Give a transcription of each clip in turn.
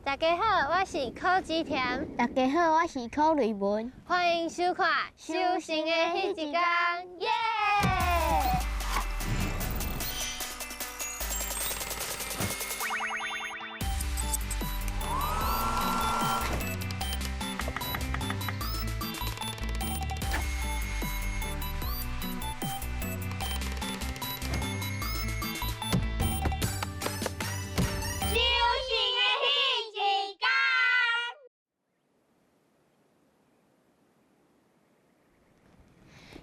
大家好，我是柯子恬。大家好，我是柯瑞文。歡迎收看《收成的彼一天》，耶！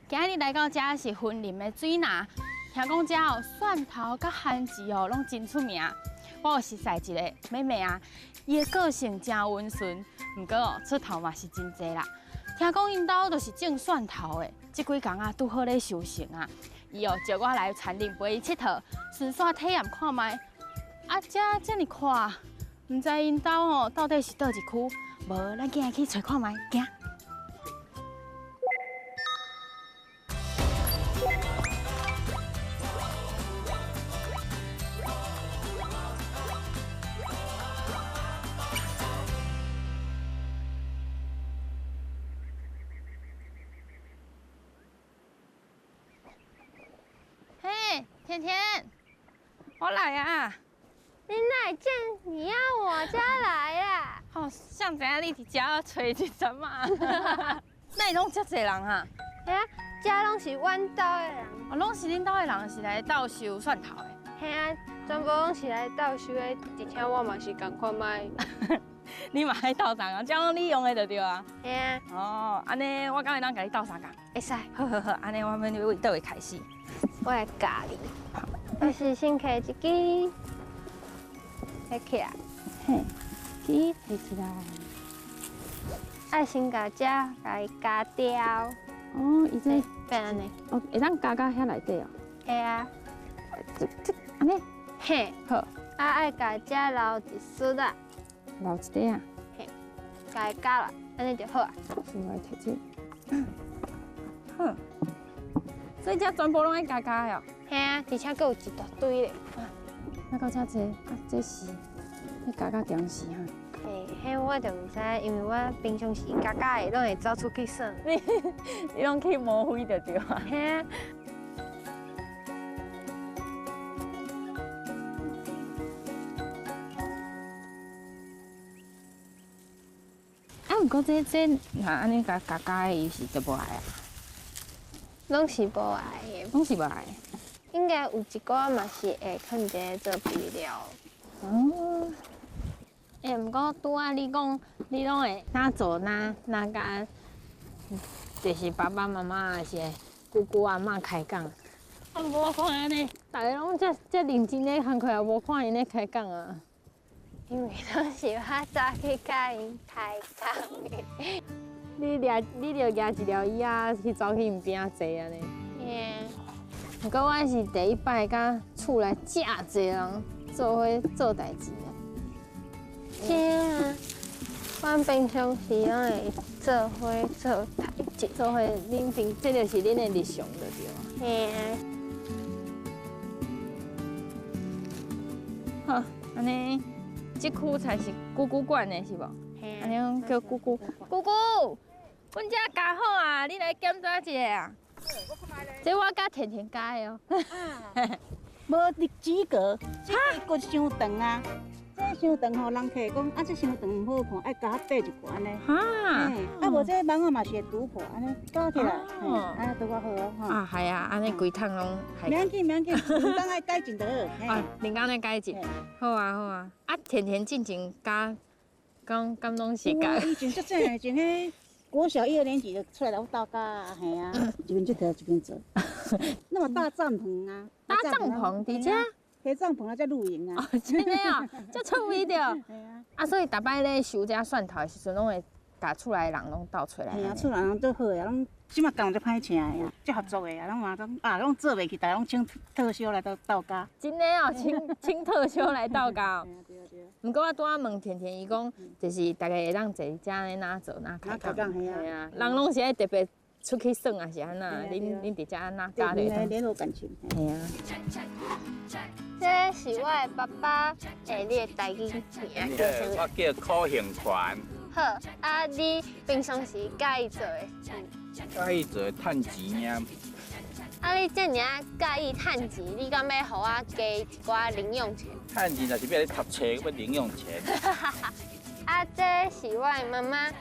今日來到這是雲林的水林，聽講這哦蒜頭佮番薯哦攏真出名。我有熟似一個妹妹啊，伊的個性真溫順，毋過哦出頭嘛是真濟啦。聽講𪜶兜就是種蒜頭的，這幾工啊拄好咧收成啊。伊哦招我來田裡陪伊𨑨迌，順紲體驗看覓。啊，這遮爾闊，毋知𪜶兜哦到底是佗一區？無，咱今日去揣看覓，行。嘿，甜甜，我來啊！你哪會這你要我家來啦？哦，誰知影你佇遮揣一陣啊？哪會攏遮濟人啊？嘿啊，遮攏是阮兜的人。哦，攏是恁兜的人，是來鬥收蒜頭的。嘿啊，全部攏是來鬥收的，而且我嘛是仝款買。你嘛愛鬥相共，這攏你用的就對啊。嘿啊。哦，按呢我敢會當共你鬥相共？會使。好好好，按呢我們為佗位開始？我來教你。我是先摕一支，摕起來。嘿，支摕起來。愛先共這共伊夾掉。哦，伊這變按呢？哦，會當夾到遐內底哦。會啊。這按呢？嘿。好。啊，愛共這留一絲仔。留一塊啊？嘿，共伊夾啦，按呢就好啊。是我來摕這。好。所以這全部攏愛加加的哦。嘿啊，而且閣有一大堆咧。啊，那到遮濟，啊，這是你加加中時哈。嘿，彼我就毋知，因為我平常時加加的，攏會走出去耍。你攏去摸灰就對啊。嘿啊。啊，毋過這若按呢共加加的，伊是就無愛啊。攏是無愛的，攏是無愛。應該有一寡嘛是會囥佇咧做肥料。哦。欸，毋過拄仔你講，你攏會哪做哪哪佮，就是爸爸媽媽抑是姑姑阿嬤開講。啊，無我看按呢，逐个攏遮遮認真咧工課，也無看𪜶咧開講啊。因為攏是我走去佮𪜶開講的。你掠，你著舉一條椅仔去走去𪜶邊仔坐按呢。嘿。毋過我是第一擺佮厝內遮濟人做伙做代誌啊。嘿啊，阮平常時攏會做伙做代誌，做伙恁平，這就是恁的日常就對啊。嘿啊。好，按呢，這區才是姑姑管的，是無？嘿啊。按呢叫姑姑，姑姑，阮遮加好啊，你來檢查一下啊。這我佮甜甜加的哦。無日子過，這個骨傷長啊，這傷長吼，人客講啊，這傷長毋好看，愛加較短一寡按呢。哈。啊，無這網仔嘛是會突破，按呢加起來，按呢拄較好哦。啊，係啊，按呢規桶攏。袂要緊，袂要緊，人工愛改進就好。啊，人工咧改進。好啊，好啊。啊，甜甜進前加，講敢攏是共。以前足細漢，前彼國小一二年級就出來來鬥加啊，嘿啊，一邊𨑨迌一邊做。那麼搭帳篷啊？搭帳篷佇遮？提帳篷啊，才露營啊。哦，真的哦，遮趣味著。嘿啊。啊，所以逐擺咧收這蒜頭的時陣，攏會共厝內人攏鬥揣來。嘿啊，厝內人足好的，攏這馬工足歹請的啊，足合作的啊，攏嘛講啊，攏做袂去，逐家攏請特休來鬥鬥加。真的哦，請特休來鬥加。對對。毋過我拄仔問甜甜，伊講就是逐家會當坐佇遮咧，哪做哪開講。嘿啊。人攏是愛特別出去耍啊是按怎，恁伫遮按怎教咧？聯絡感情。嘿啊。這是我的爸爸，欸，你的台語名叫啥物？我叫柯興權。好，啊，你平常時佮意做的？佮意做趁錢啊。啊，你這爾仔佮意趁錢，你敢欲予我加一寡零用錢？趁錢若是欲咧讀冊，欲零用錢。啊，這是我的媽媽。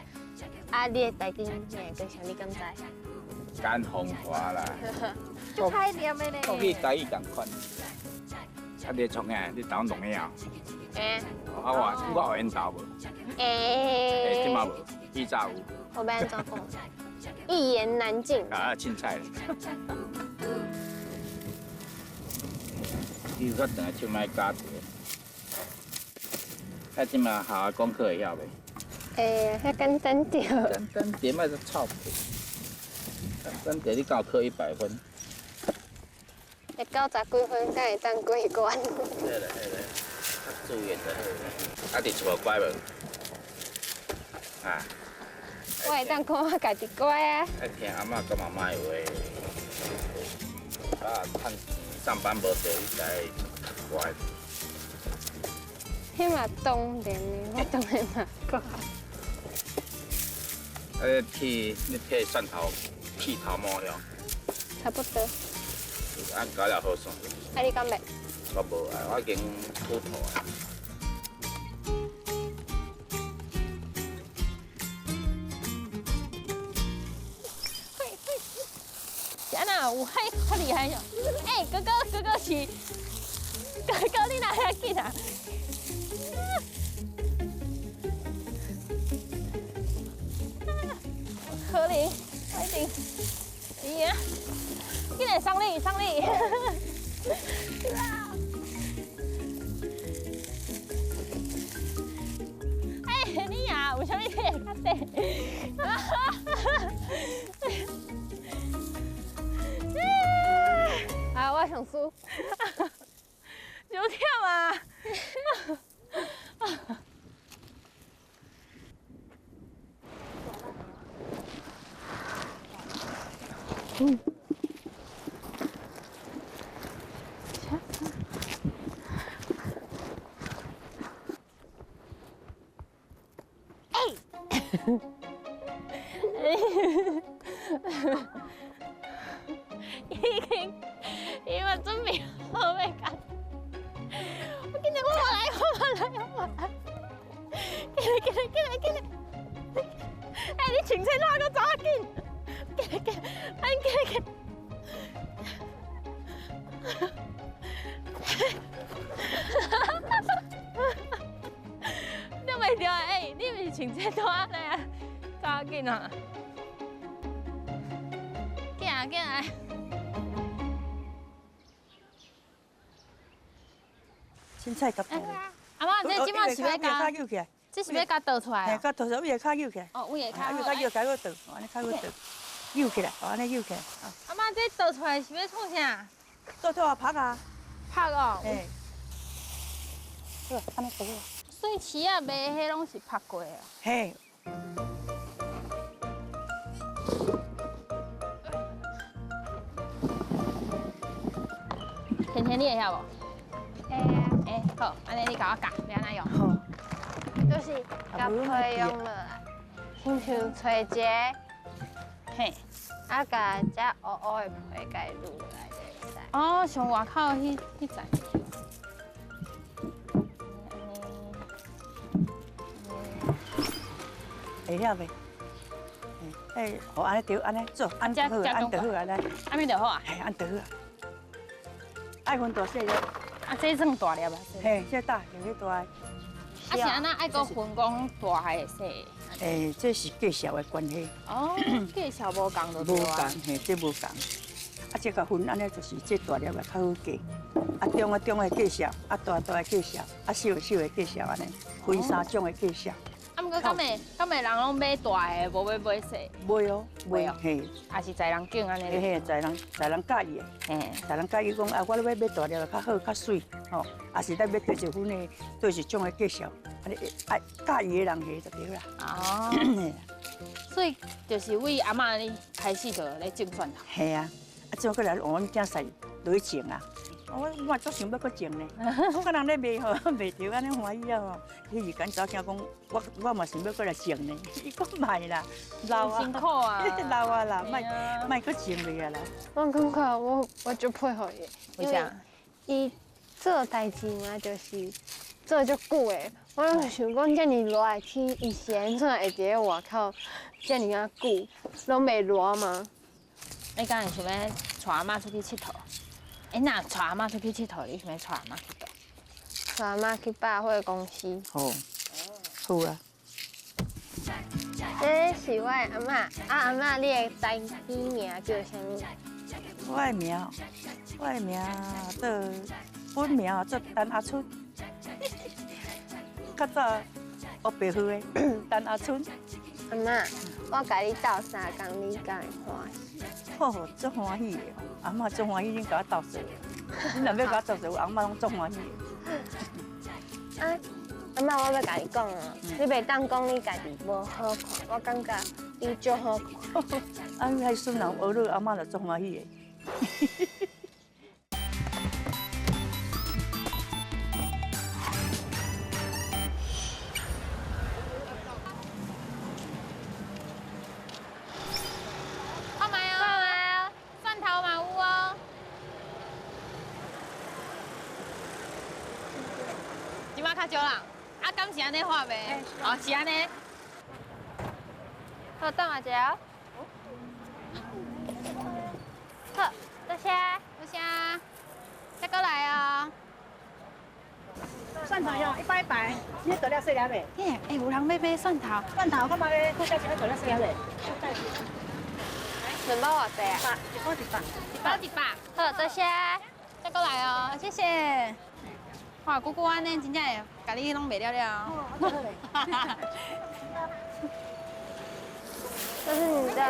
啊，你的台語名叫啥？你敢知？簡風華啦。足歹念的呢。國語台語仝款。啊，你創啥？你台灣弄的啊？欸。啊，我有緣投無？欸。欸，這馬無，以早有。我欲按怎講？一言難盡。啊，凊彩。你有較長的手莫咬住。啊，這馬學校功課會曉袂？會，遐簡單著。簡單點，莫閣臭屁。簡單點，你敢有考100分？會90幾分，才會當過關。好啦好啦，較注意就好。啊，佇厝乖無？啊？我會當看我家己乖啊。愛聽阿嬤佮媽媽的話。啊，趁錢上班無趒，你才會較乖。彼嘛當然的，我當然嘛乖。啊，你剃你剃蒜頭，剃頭毛了？差不多。啊，搞了好耍。啊，你敢欲？我無啊，我已經禿頭啊。是按怎有彼較厲害？欸，哥哥，哥哥是，哥哥你哪遐緊啊？可能，我一定贏。緊來送你，送你。欸，你贏，為啥物你會較短？啊，我上輸。傷忝啊！嗯。欸！已經，伊嘛準備好欲共。我緊來，我來，我來，我來。緊來，緊來，緊來，緊來！欸，你穿這怎閣走遮緊？緊來，緊來，按緊來緊。你袂著欸，你毋是穿這拖安呢啊？走較緊啊！緊啊，緊來！凊彩共阿嬤，這這馬是欲共？這是欲共倒出來？嘿，共倒出來，位下跤扭起來。哦，位下跤。位下跤共閣倒，按呢較閣倒，扭起來，按呢扭起來。阿嬤，這倒出來是欲創啥？倒出來曝啊。曝哦。嘿。好，按呢就好。所以市仔賣彼攏是曝過的。嘿。甜甜，你會曉無？會啊。欸，好，按呢你共我教，欲按怎用？好。就是共皮用落來，親像揣一個，嘿，啊，共這烏烏的皮共伊滷落來就會使。哦，像外口彼彼層。會曉袂？欸，好，按呢對，按呢做，按就好，按就好啊，來。按呢就好啊？嘿，按就好啊。愛分大細粒。啊，這算大粒啊？嘿，這大，這大。啊，是按怎愛閣分講大的細的？欸，這是價數的關係。哦，價數無仝就對啊。無仝，嘿，這無仝。啊，這個分按呢就是這大粒的較好價，啊中啊中的價數，啊大大的價數，啊小小的價數按呢，分三種的價數。啊，毋過敢會敢會人攏買大的，無欲買細？買哦，買嘿，也是在人揀按呢。嘿嘿，在人在人佮意的，嘿，在人佮意講啊，我欲買大粒的較好，較媠吼，也是咱欲對一份的，對一種的價數，按呢愛佮意的人下就對啦。哦。所以就是为阿嬷咧开始就咧种蒜头。嘿啊，啊，种过来换阮囝婿落去种啊。我嘛足想欲阁种呢，我看人咧卖吼，卖著按呢欢喜啊吼。彼日间查某囝讲，我嘛想欲阁来种呢，伊讲莫啦，老啊，辛苦啊，老啊啦，莫莫阁种落啊啦。我感觉我足佩服伊，为啥？伊做代志嘛，就是做足久的。我拢想讲，遮尔热的天，伊是按怎会伫咧外口遮尔仔久，拢袂热吗？你敢会想欲带阿嬷出去𨑨迌？欸，若带阿嬷出去𨑨迌，你想欲带阿嬷去佗？带阿嬷去百货公司。好，好啊。这是我的阿嬷，啊阿嬷，你的台语名叫啥物？我的名，我的名做本名做陈阿春，较早学白话的陈阿春。阿嬷，我共你斗相共，你敢会欢喜？好，足欢喜的，阿嬷足欢喜恁共我斗相。恁若欲共我斗相，阿嬷拢足欢喜的。啊，阿嬷，我欲共你讲啊，你袂当讲你家己无好看，我感觉你足好看。啊，彼孙人学你，阿嬷就足欢喜的。看觅哦，看觅哦，蒜头嘛有哦。这摆较少人，啊，敢是按呢画袂？哦，是按呢。好，等我一下。好，多谢，多谢，再过来哦。蒜头哟，一摆一摆，你倒了细粒的。耶，欸，有人欲买蒜头。蒜头，我嘛欲多少钱？倒了细粒的。两包偌济啊？一包一百。一包一百。好，多谢。再过来哦，谢谢。哇，姑姑按呢，真正会共你拢卖了了。这是你的。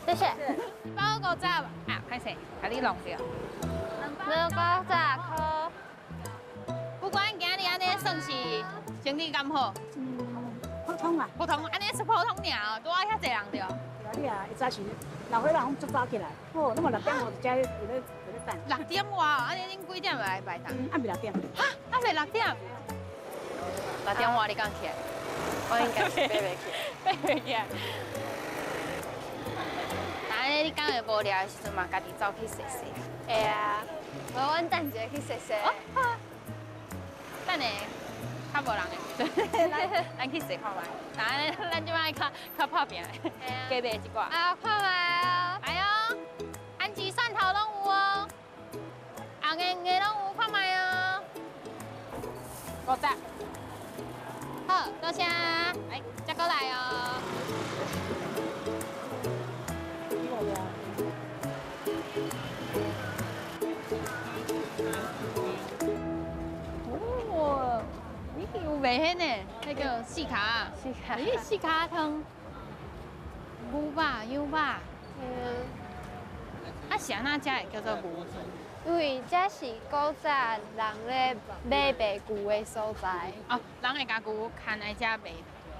谢谢。一包50啊，歹势，共你弄著。两五十箍。不管今日按呢算是生意敢好？普通啊。普通，按呢是普通尔，拄仔遐济人著。对啊，你啊，伊早时老岁仔拢足早起来，哦，那么6点外就遮伫咧等。6点外，按呢恁几点来摆摊？暗暝6点。哈，暗暝6点？6点外你敢起来？我应该是爬袂起来。爬袂起来。那按呢，你敢会无聊的时阵嘛，家己走去踅踅？会啊，无阮等一下去踅踅。等下较无人的，咱去踅看觅。那按呢，咱这摆较较拍拚，加卖一寡。啊，看觅哦。来哦，番薯蒜头拢有哦，红的黄的拢有，看觅哦。50。好，多谢。来，再过来哦。哦，你有卖彼呢？彼叫四跤。四跤。咦，四跤汤，牛肉、羊肉。嗯。啊，是按怎才会叫做牛？因为这是古早人咧买卖牛的所在。哦，人会共牛牵来遮卖。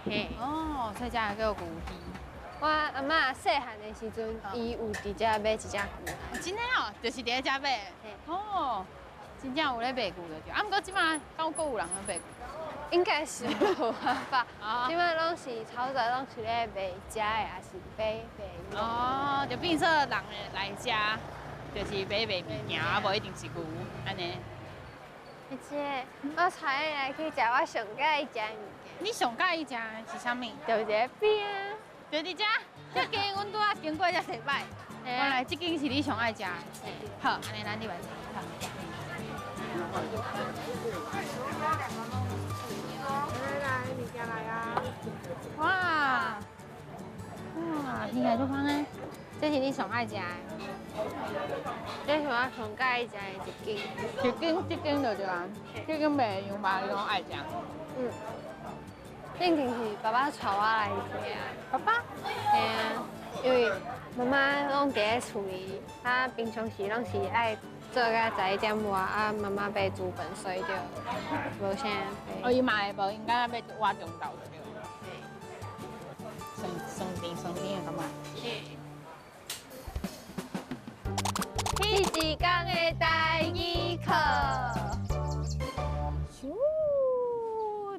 嘿。哦，所以才会叫牛墟。我阿嬷细汉的时阵，伊有伫遮买一只牛。真的哦，就是伫遮买。哦，真正有咧卖牛就对。啊，毋过这摆敢阁有人咧卖牛？应该是无吧。这摆拢是炒作，拢是咧卖食的，还是买卖？哦，就变做人来遮，就是买卖物件，啊，无一定是牛按呢。而且我带你来去食我上喜欢食的物件。你上喜欢食的是啥物？就一个饼。就伫遮，这间阮拄仔经过遮济摆。原来这间是你上爱食的。好，按呢咱入来食。好。来来，物件来啊！哇哇，听起来足香的。这是你上爱食的？这是我上喜欢食的一间。一间，这间就对啊。这间卖羊肉，你拢爱食？嗯。顶间是爸爸带我来食。爸爸？嘿啊，因为妈妈拢伫咧厝里，啊，平常时拢是爱做到11点外，啊，妈妈买猪本，所以就无啥。哦，伊嘛会无，应该欲活中昼就对。酸酸甜酸甜的感觉。彼一工的台语课。咻，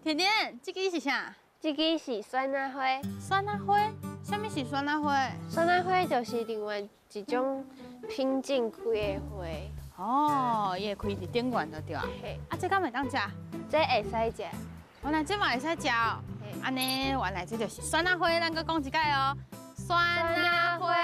甜甜，这支是啥？这支是酸仔花。酸仔花？啥物是酸仔花？酸仔花就是另外一种品种开的花。哦，伊会开伫顶悬就对啊。啊，这敢会当食？这会使食。原来这嘛会使食哦。按呢，原来这就是酸仔花，咱阁讲一摆哦。酸仔花。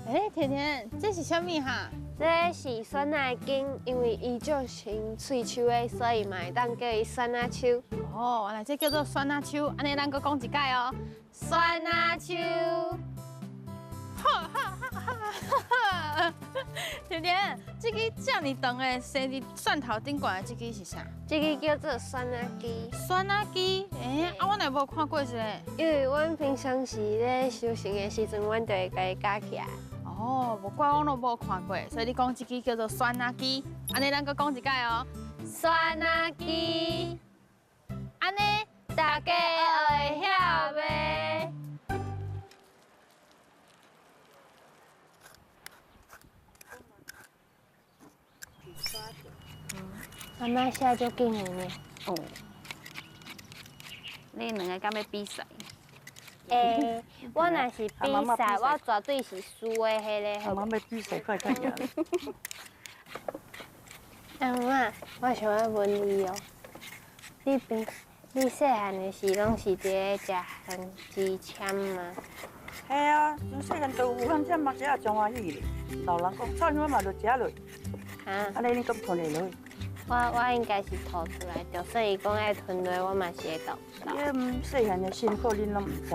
哎，甜甜，这是啥物哈？这是酸仔根，因为伊足像喙须的，所以嘛会当叫伊酸仔树。哦，原来这叫做酸仔树，按呢咱阁讲一摆哦。酸仔树。哈哈哈哈哈！甜甜，这支遮尔长的，生伫蒜头顶悬的这支是啥？这支叫做酸仔枝。酸仔枝？欸，啊，我哪无看过这个？因为阮平常时咧收成的时阵，阮就会共伊夹起来。哦，无怪我拢无看过，所以你讲这支叫做酸仔枝。按呢，咱阁讲一摆哦。酸仔枝。按呢，大家会晓袂？妈妈写足紧的呢。哦。你两个敢欲比赛？欸，我若是比赛，我绝对是输的彼个。妈妈欲比赛，快快赢！阿妈，我想欲问你哦，你平你细汉的时拢是伫咧食番薯签吗？嘿啊，从细汉就有番薯嘛，食也真欢喜咧。老人讲，臭香嘛就食落。哈？按呢你敢吞会落？我应该是吐出来，就算伊讲爱吞落，我嘛是会吐出来。你细汉的辛苦，恁拢毋知，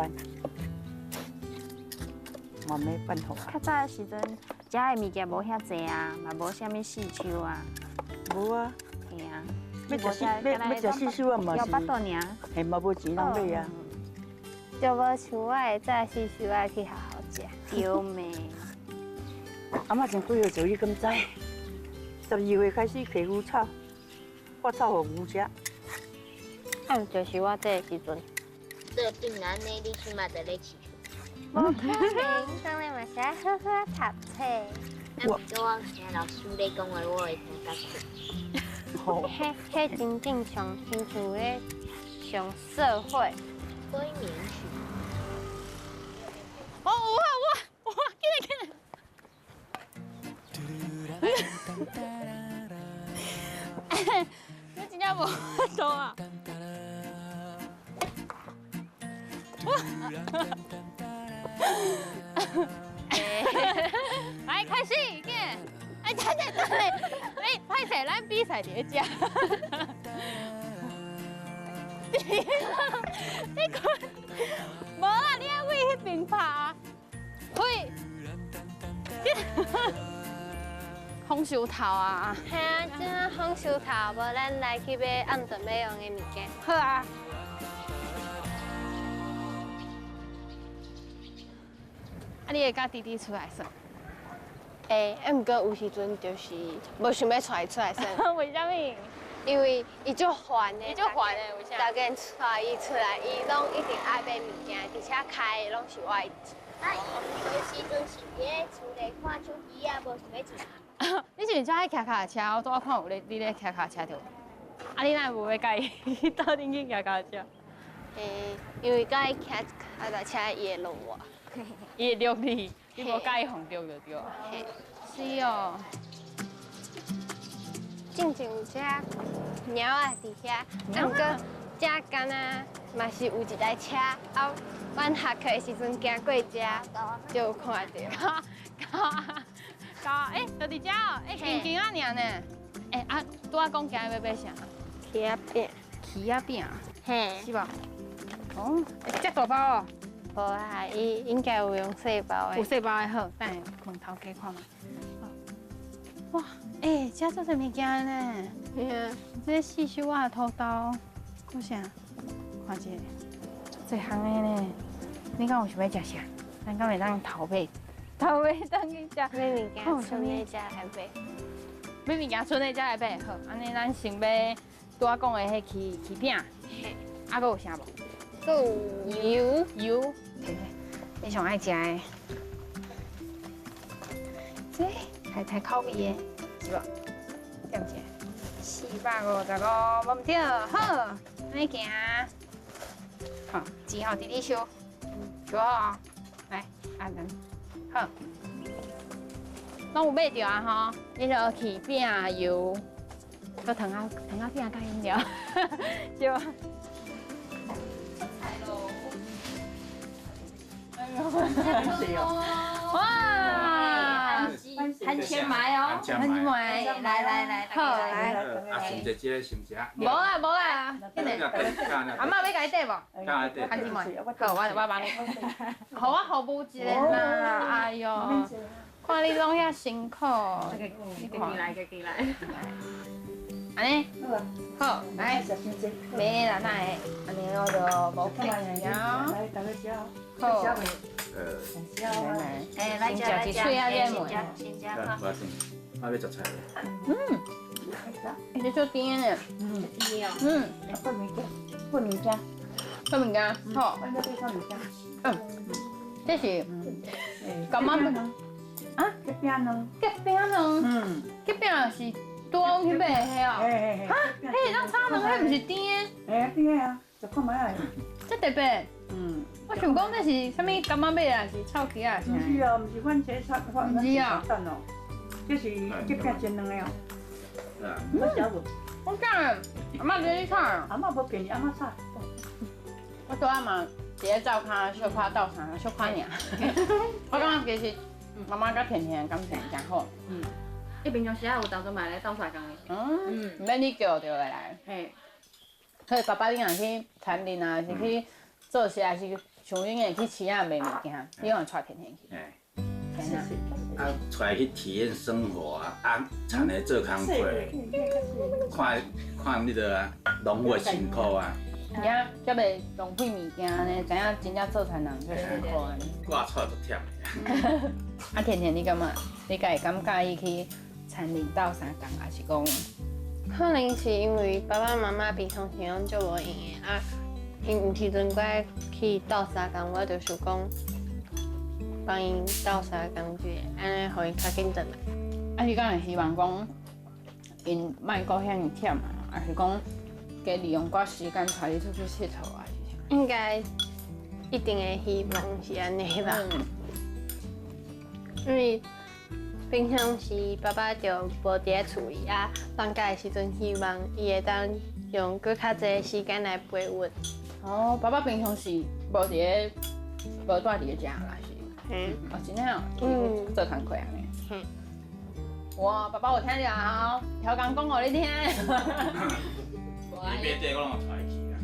嘛没办法。较早的时阵，食的物件无遐济啊，嘛无啥物四手啊。无啊。嘿啊。欲食四欲食四手啊嘛是。有腹肚尔。嘿，嘛无钱通买啊。就无像我会早四手爱去学校食。对咩？阿嬷从几岁做，你敢知？12岁开始骑牛草。我草予牛食。啊，就是我这个时阵。这变安呢，你起码就咧饲。无可能，当然嘛是爱好好读册。啊，毋过我听老师咧讲话，我会听较困。彼彼真正常，亲像咧上社会。催眠曲。哦，有啊有啊有啊，紧来紧来。你真正无法度啊！来开始，紧！哎，等下等下，哎，歹势，咱比赛伫咧遮。你看，无啦，你爱为彼边拍啊？嘿，丰收头啊！嘿啊，这啊丰收头，无咱来去买暗顿欲用的物件。好啊。啊，你会佮弟弟出来耍？会，啊，毋过有时阵就是无想欲带伊出来耍。为啥物？因为伊足烦的。伊足烦的，为啥？逐家带伊出来，伊拢一定爱买物件，而且开的拢是我。啊，伊有时阵是伫咧厝内看手机啊，无想欲出。你是毋是足爱骑脚踏车？我拄仔看有咧，你咧骑脚踏车对无？啊，你哪会无欲佮伊斗阵去骑脚踏车？欸，因为佮伊骑脚踏车，伊会落我。伊会掠你，你无佮伊予著就对啊。嘿。是哦。进前有只猫仔伫遐，啊，毋过遮敢若嘛是有一台车，啊，阮下课的时阵行过遮，就有看著。狗狗，欸，就伫遮哦，欸，近近仔尔呢。欸，啊，拄仔讲今日欲买啥？起仔饼。起仔饼。嘿。是无？哦，遮大包哦。无啊，伊应该有用细包的。有细包的好，等下问头家看觅。哇，欸，遮足济物件呢。嘿啊。这四手仔的土豆，阁啥？看一下，足济项的呢。你敢有想欲食啥？咱敢會當頭尾，頭尾當去食。買物件，賰的才來買。買物件賰的才來買，好，按呢咱先買拄仔講的彼起起餅，啊，閣有啥無？閣有油油，你上愛食的，這太太口味的，是無？對毋對？455，無毋對，好，按呢行。好，錢吼佇你收，收好哦。來，阿蘭，好，攏有買著啊吼，你著起餅油，閣糖仔糖仔餅佮飲料，是無？哇！番茄麦哦，番茄麦，来来来，好来。啊，先食这个，先食。无啦无啦，阿嬤欲共伊缀无？番茄麦，好，我帮你。予我服务一下啦，哎哟，看你拢遐辛苦。你看。来，家己来。按呢，好，来，袂啦，哪会？按呢我就无客气啊。来，大家食。好。来，哎，来食一喙啊，这糜。先食。我先，我欲食菜。嗯。欸，这足甜的。嗯。甜哦。嗯。配物件，配物件。配物件，好。我欲配物件。嗯。这是。柑仔啊？结饼卵。结饼卵。嗯。结饼是拄仔去买的彼哦。哈？彼会当炒卵，彼毋是甜的？嘿，甜的啊，食看觅啊。这特别。嗯。我想讲这是啥物柑仔买啊，是臭起啊？毋是哦，毋是番茄炒番茄蛋哦，这是结饼煎卵的哦。我食无？我食，阿嬤叫你炒。阿嬤无建议阿嬤炒。我拄仔嘛伫咧灶跤小可斗相，小可尔。我感觉其实妈妈佮甜甜的感情真好。嗯。伊平常时仔有当阵嘛来斗相共的。嗯，毋免你叫就会来。嘿。所以爸爸你若去田林啊，是去做事，还是像恁会去市仔卖物件，你拢会带甜甜去。啊，带去体验生活啊，啊，田的做工课，看看那个农夫的辛苦啊。而且才袂浪费物件呢，知影真正做田人足辛苦的。挂菜就忝的。啊，甜甜，你感觉？你家会敢佮意去田林斗相共，还是讲？可能是因为爸爸妈妈平常时拢足无闲的啊，𪜶有时阵阁爱去斗相共，我就想讲帮𪜶斗相共一下，按呢予𪜶较紧转来。啊，你敢会希望讲，𪜶莫阁遐尔忝啊？还是讲加利用寡时间带你出去𨑨迌啊？应该一定会希望是按呢吧。因为平常时爸爸就无伫咧厝里啊，放假的时阵希望伊会当用阁较济时间来陪阮。哦，爸爸平常时无伫咧，无蹛伫咧遮啦，是？嗯。哦，真的哦，嗯，做工课按呢。嗯。哇，爸爸有听著啊？吼，超工讲予你听。你买这我拢会带去啊。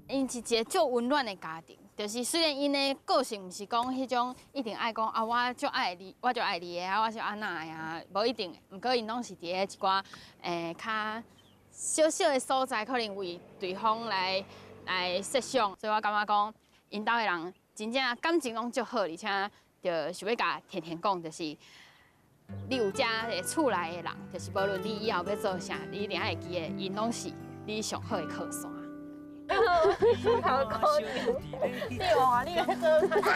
𪜶是一个足温暖的家庭，就是虽然𪜶的个性毋是讲彼种一定爱讲啊，我足爱你，我足爱你的啊，我是按怎的啊，无一定的。毋过𪜶拢是伫咧一寡较小小的所在，可能为对方来设想，所以我感觉讲，𪜶兜的人真正感情拢足好，而且就想欲共甜甜讲，就是你有遮个厝内的人，就是无论你以后欲做啥，你一定爱会记得，𪜶拢是你上好的靠山。好可怜，你话你来做啥？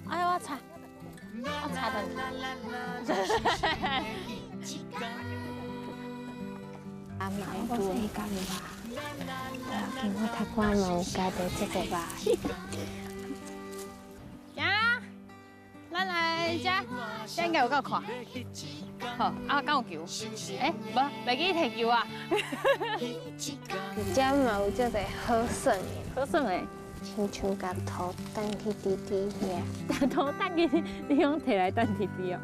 哎呦，我擦，我擦断去。阿妈拄会教肉，无要紧，我读歌嘛有家己这个肉。行，咱来遮，这应该有够宽。好，啊，敢有球？欸，无，袂记提球啊。遮嘛有足济好耍的，好耍的，亲像共土等去弟弟遐。土等去，你讲提来等弟弟哦。